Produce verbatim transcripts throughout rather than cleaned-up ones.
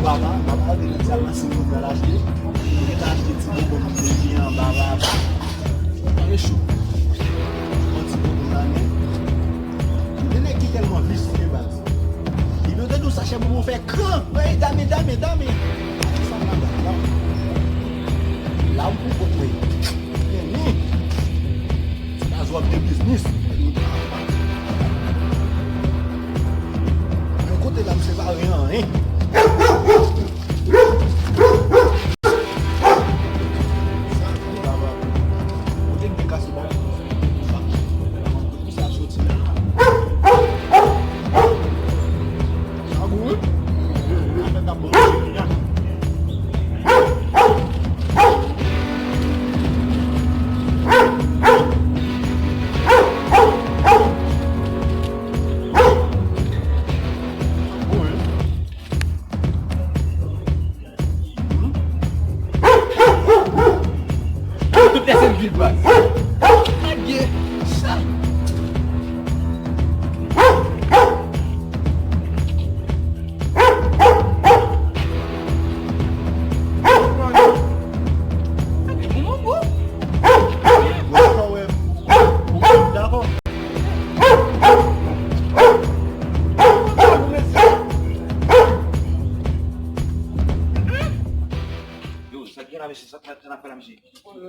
Papa, papa, te gen ti amasin moun pral achte. Mwen te achte ti bonbon moun te gen anba papa. Echo. Yon ti bonbon la men. Gen nèg ki tèlman visye baz. Depi yo te di w sachè bonbon fè kran. Mwen dame, dame, dame. Sa m la la. La m pou kont mwen. Men ni. Se pa zòt de biznis. Yon kote la m se pa anyen. Sa, li pa va. Kote m te kase ba ou? Sa, sa soti la. Sa gou wi. Afè k ap bon. Bon wi. Tout lè se vil baz. Adye, sa. Adye, bon, bon, bon. Dakò. Yo, sa k gen la, mesye? Sa k, sa k ap fè la, mesye?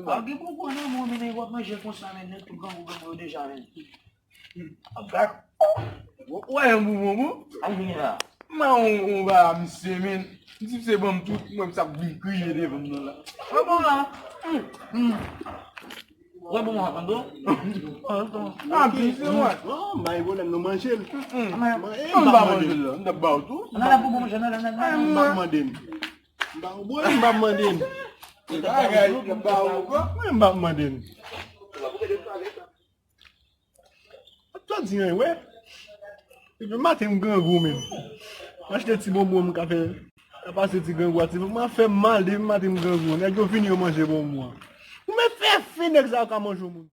A, gen konkou nan mwen, men w ap manje konsa, men nèg tou grangou, grangou yo deja, men. Ap bak. Ou wè yon bonbon, bon? Sa k gen la? Man, on, on ba misye, men. M di misye ban m tout, mwen, sa k vin kriye devan m nan la. Mwen bon la. Hum, hum. Ou wè bonbon ap pran do? Nan di se mwen. Non, bay pwoblèm, nou manje l. Mwen, e, m pa manje l la, m t ap ba w tou. Nan la pou bon manje, nan la, nan la. M pa mande n. M pa, mwen, m pa mande n. Bagay, m ba ou ankò. Mwen, m pa mande n. Sa di anyen, wè. Depi maten, m grangou menm. M achte ti bonbon, m ka fè, ka pase ti grangou a ti. Mwen fè m mal, depi maten, m grangou. Nèg yo vini, yo manje bonbon an. Ou mèt fè fen nèg sa yo ka manje yon moun.